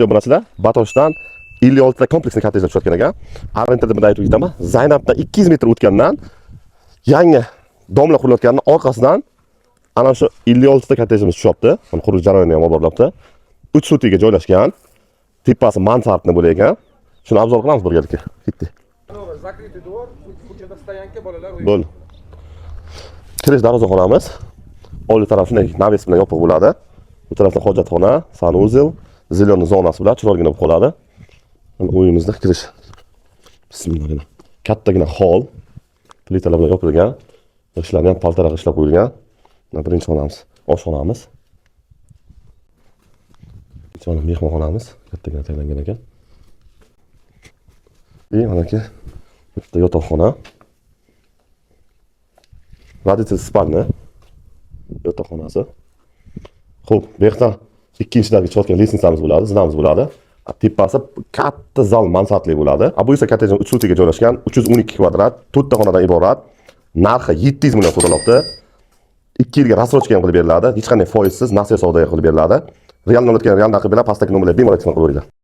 Obunachilar, Batoshdan 56 ta kompleksli kottejlar tushayotgan ekan. Ориентир da aytib ketaman. Zaynabdan 200 metr o'tgandan yangi дом lar qurilayotganini orqasidan ana shu 56 ta kottejimiz tushyapti. Mana, qurilish jarayoni ham olib borilyapti. 3 sotiga joylashgan. Tepasi мансардный bo'lar ekan. Shuni обзор qilamiz birgalikda. Ketdik. Закрытый двор, ko'chada стоянка, bolalar o'yin. Bo'ldi. Kirish darvozaxonamiz. Oldi taraf shunday навес bilan yopiq bo'ladi. Bu tarafda hojatxona, санузел, зеленый zonasi bilan chiroyligina bo'lib qoladi. Mana, uyimizda kirish. Bismillah. Kattagina hol. Plitalar bilan yopilgan. G'ishtlarni ham paltara g'ishlab qo'yilgan. Mana, birinchi xonamiz, oshxonamiz. Ikkinchi xona mehmonxonamiz. Kattagina tayyorlangan ekan. И manaki bitta yotoqxona. Родитель спальня yotoqxonasi. Xo'p, bu yoqdan ikkinchilarga chiqayotgan лестница miz bo'ladi, zinamiz bo'ladi. Tepasi katta zal mansardli bo'ladi. A bu esa kottejning 3 sotiga joylashgan, 312 kvadrat, 4 ta xonadan iborat. Narxi 700 million so'ralyapti. 2 yilga рассрочка ham qilib beriladi. Hech qanday foizsiz nasiya savdoga qilib beriladi. Real olayotgan real narxi bilan, pastdagi nomerlarga bemalol telefon qilib beringlar.